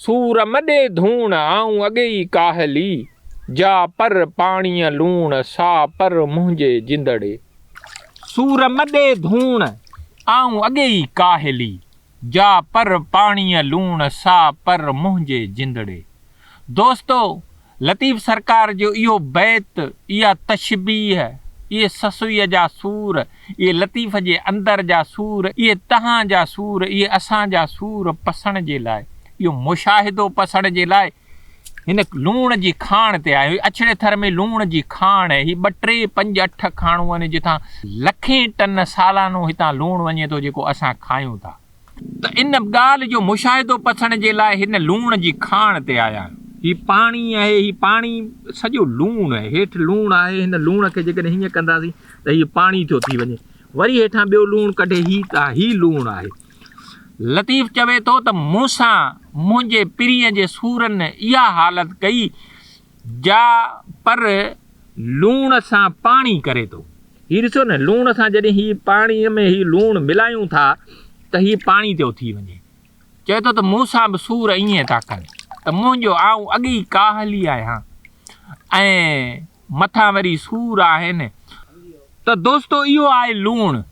سور م ڏي ڌوڻ، آئون اڳي ئي ڪاهلي، جا پر پاڻيء لوڻ، سا پر منهنجي جندڙي. سور م ڏي ڌوڻ، آئون اڳي ئي ڪاهلي، جا پر پاڻيء لوڻ، سا پر منهنجي جندڙي. دوستو! لطيف سرڪار جو اهو بيت، اها تشبيهه، اهي سسئيء جا سور، اهي لطيف جي اندر جا سور، اهي تهان جا سور، اهي اسان جا سور پسڻ جي لاء، اهو مشاهدو پسڻ جي لاء هن لوڻ جي کاڻ تي آيو. هي اڇڙي ٿر ۾ لوڻ جي کاڻ آهي. هي ٻه ٽي پنج اٺ کاڻون آهن جتان لکين ٽن سالانو هتان لوڻ وڃي ٿو جيڪو اسان کايون ٿا. ته ان ڳالهه جو مشاهدو پسڻ جي لاء هن لوڻ جي کاڻ تي آيا آهيون. هي پاڻي آهي، هي پاڻي سڄو لوڻ آهي، هيٺ لوڻ آهي، هن لوڻ کي جيڪڏهن هيئن ڪنداسين ته هي پاڻي ٿيو ٿي وڃي، وري هيٺان ٻيو لوڻ ڪڍي هي ته هي لوڻ آهي. لطيف چوي ٿو ته مون سان منهنجي پرينء جي سورن اها حالت ڪئي جا پر لوڻ سان پاڻي ڪري ٿو. هي ڏسو نه لوڻ سان جڏهن هي پاڻيء ۾ هي لوڻ ملايون ٿا ته هي پاڻي ٿيو ٿي وڃي. چئي ٿو ته مون سان به سور ائين ٿا ڪن ته منهنجو آئون اڳ ئي ڪاهلي آهيان ۽ مٿان وري سور آهن ته دوستو اهو آهي لوڻ،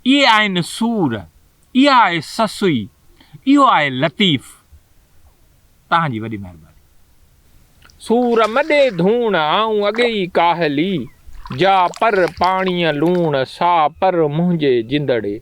اهي آهن سور، اها آهي سسئي، اهو آهي لطيف. توهان جي وڏي مهرباني. سور م ڏي ڌوڻ، آئون اڳي ئي ڪاهلي، جا پر پاڻيء لوڻ، سا پر منهنجي جندڙي.